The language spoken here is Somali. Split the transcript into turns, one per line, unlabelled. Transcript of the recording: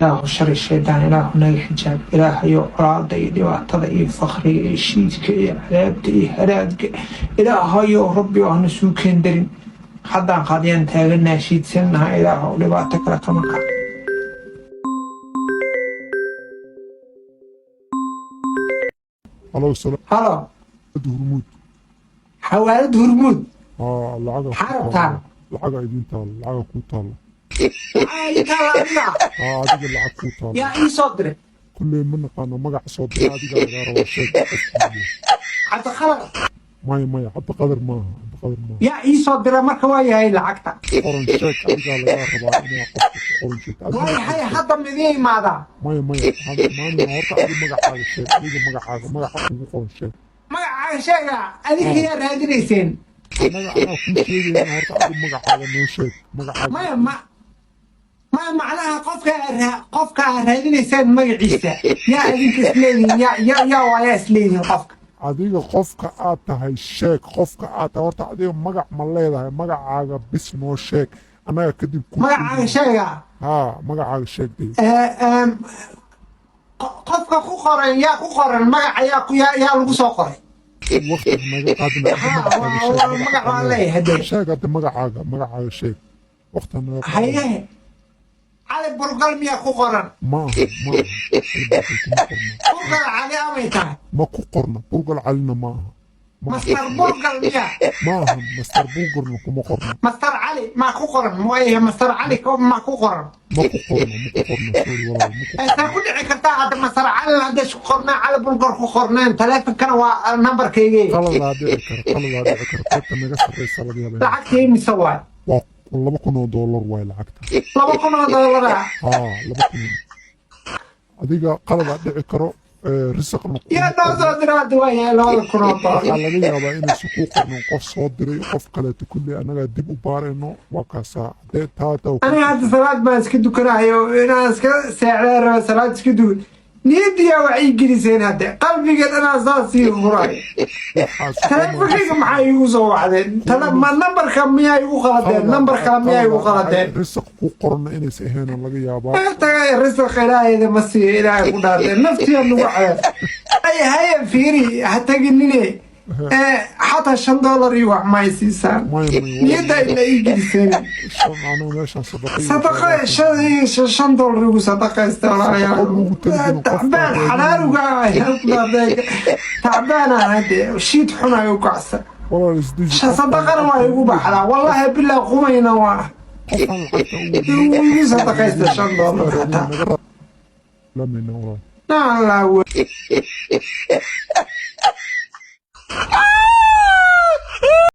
Ilaahu shari shaydaan, Ilaahu naga xijaab. Ilaahayo, colaada iyo dhibaatada iyo fakriga iyo shiidka iyo cadaabta iyo haraadka, Ilaahayo, Rabbi, oo hana suu keendarin. Haddaan qadyaan taaganaa, shiidsannaha. Ilaahow, dhibaato kale kama kac.
Halo, salaam.
Halo.
Hurmuud.
Xawaalad Hurmuud?
Haa, lacaga.
Maxaa rabtaa?
Lacaga idin taalla, lacaga kuu taalla.
Maxaa ii taalla adiga?
Haa, adiga lacag kuu taalla.
Yaa ii soo diray?
Kulley ma naqaano magaca soo diray, adiga lagaa rabaa, sheeg qofkii.
Cabdiqadar.
Maya, maya, Cabdiqadar maaha, Cabdiqadar maaha.
Yaa ii soo diray marka? Waa yahay lacagta.
Qoran sheeg, adigaa lagaa rabaa inaa qofka ku qoran sheegto adiga.
Waa yahay, hadda midii imaadaa?
Maya, maya, waxaan imaanayna horta adiga magacaaga sheeg, adiga magacaaga, magaca kugu qoran sheeg.
Magacaaga sheega? Adinka yaa raadinayseen?
Annaga anaa kuu sheegayna, horta adiga magacaaga noo sheeg, magacaaga.
Maya, ma maya, macnaha qofka aad raadinaysaan magaciisa yaa adinka isleedihiin? Yaa waayaa isleedihiin qofka?
Adiga qofka aad tahay sheeg, qofka aad tahay horta. Adiga magac ma leedahay? Magacaaga bis noo sheeg, annaga kadib ku
Magacaaga sheega?
Haa, magacaaga sheeg dee.
Qofka ku qoran, yaa ku qoran magaca, yaa lagu soo qoray?
Waqti naga qaadin.
Haa, waa magac waan leeyahay dee.
Sheeg hadda magacaaga, magacaaga sheeg, waqti naga qaadin.
Haye, Cali Burgal miyaa ku qoran?
Ma aha, ma aha, Cali Burgal kuma qorna.
Burgal Cali amay tahay?
Ma ku qorna, Burgal Calina ma aha.
Master Burgal miyaa?
Ma aha, Master Burgalna kuma qorna.
Master Cali maa ku qoran? Waayahay, Master Cali maa ku qoran?
Ma ku qorna, ma ku qorna, sorry walaal, ma ku
Saa ku dhici kartaa hadda? Master Cali hadda isku qornaa, Cali Burgal ku qorneen, taleefonkana waa nambarkayge.
Qaladaa dhici kara, qaladaa dhici kara, qaybta naga sarreysa laga yaaba.
Lacagta imise waay?
Waa $2,000 waay lacagta.
$2,000 ah?
Haa, 2,000. Adiga qaladaa dhici karo, risaqna kuma
Yaa noo
qorno.
soo dira hadda? Waayahay, $2,000.
Waxaa laga yaabaa inaysan kuu qornin qof soo diray, qof kaleeto. Kulley annagaa dib u baarayno, waa kaasaa hadee taa taa.
Aniga hadda salaad baan iska dukanayo, inaan iska seexdaan raba, salaad iska dukan, niyadiyaa wax ii geliseen hadde, qalbiga dhanaa saas ii huraay.
Waxaas
Taleefonkayga maxaa iigu soo wacdeen? Ma nambarka miyaa igu qaladeen? Nambar kale miyaa igu qaladeen?
Risaq ku qorna inaysan ahayn laga yaabaa.
Tagay, risaq Ilaahayda ma siiyo. Ilaahay ku dhaartee, naftiya nagu ceeb. Ay haya, fiiri, ha teginine. Xataa $5 iyo wax ma ay siisaan?
Maya, maya.
Niyadda ila ii geliseen.
Shan anaga meeshaan sadaqa iyo
Sadaqa $5 igu sadaqaysta, walaalayaal.
Sadaqa ugu talagelin qofka.
Tacbaan xalaaluga ku dhaartay, tacbaan ah hadde, shiid xun ay u kacsan.
Walaal, isdeji.
Sadaqana waa igu baxdaa, wallahi bilaa qumayna waa
Qofkaan lacagta ugu
igu sadaqaysta $5 xataa.
Naga lamayna, walaal.
Allah.